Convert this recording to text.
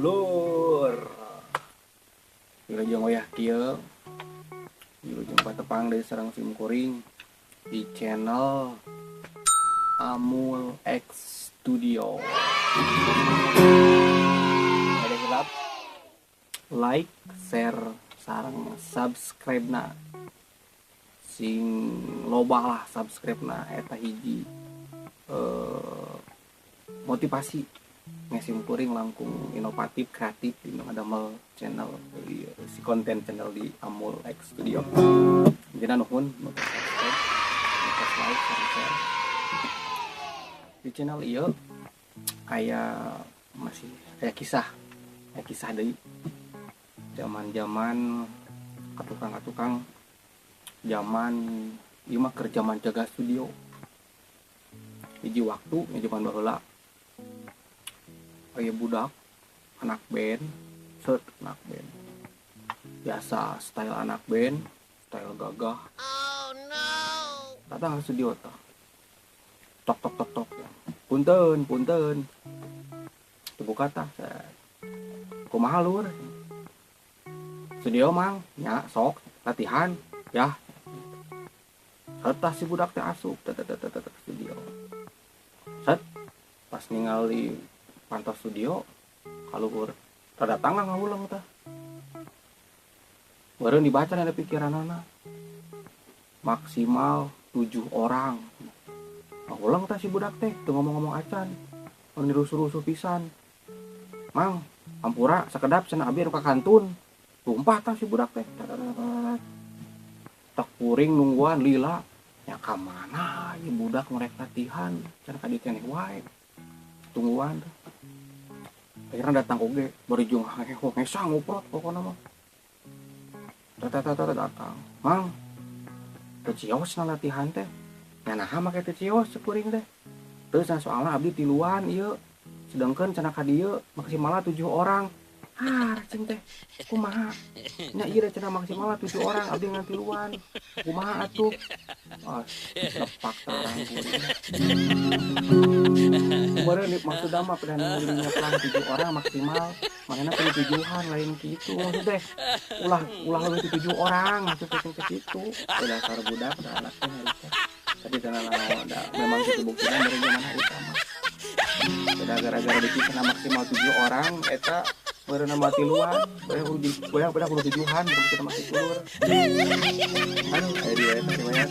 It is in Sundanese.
Lur. Wilujeng wayah kieu. Wilujeng patepang deui sareng sim kuring di channel Amul X Studio. Ada hilap like, share, sareng subscribe na. Sing loba lah subscribe na, eta hiji motivasi sim kuring langkung inovatif, kreatif di ngadamel channel si konten channel di Amul X Studio. Jadi nuhun nu subscribe, nu like, sareng share. Di channel ieu aya, masih aya kisah deui zaman-zaman katukang-katukang, zaman ieu mah keur zaman jaga studio. Hiji waktu nya zaman baheula aya budak anak band, set, anak band biasa, style anak band, style gagah. Oh no. Datang ke studio tah, tok tok tok tok ya. Punten, punten. Dibuka tah, set. Kumaha, Lur? Studio, Mang. Nya sok latihan ya. Set, si budak teh asup tet tet tet tet studio. Set, pas ningali pantos studio kaluhur, rada tangga ngahuleng tah. Baru dibaca ada pikiranana maksimal tujuh orang. Ngahuleng tah si budak teh, teu ngomong-ngomong acan. Anu rusuh-rusuh pisan. Mang, hampura sakedap cenah, abi anu ka kantun. Tumpah tah si budak teh. Tak kuring nungguan lila nya, ka mana ieu budak merek latihan cenah, ka dieu keneh wae tungguan teh. Akhirnya datang oge bari jeung ngesang nguprot pokona mah. Tata tata datang. Mang, teu cios na latihan teh. Nya naha make teu cios, cek kuring teh. Teu cenah, soalna abdi tiluan ieu. Sedangkan cenah ka dieu maksimalna tujuh orang. Ah, cing teh. Kumaha? Nya ieu cenah maksimalna tujuh orang, abdi ngan tiluan. Kumaha atuh? Ah, lepak tarang kuring. Kemarin maksudna mah pada nungguin pelan tujuh orang maksimal, makanya perlu tujuhan lain gitu maksudnya, ulah ulah lebih tujuh orang maksudnya ke situ. Udah dasar budak, udah anaknya harita tadi karena udah memang itu buktinya dari zaman harita mah udah gara-gara dikira maksimal tujuh orang, eta baru nama tiluan, bayang kudu bayang pada kudu tujuhan, baru kita masih keluar. Aduh, kayak dia eta riwayat.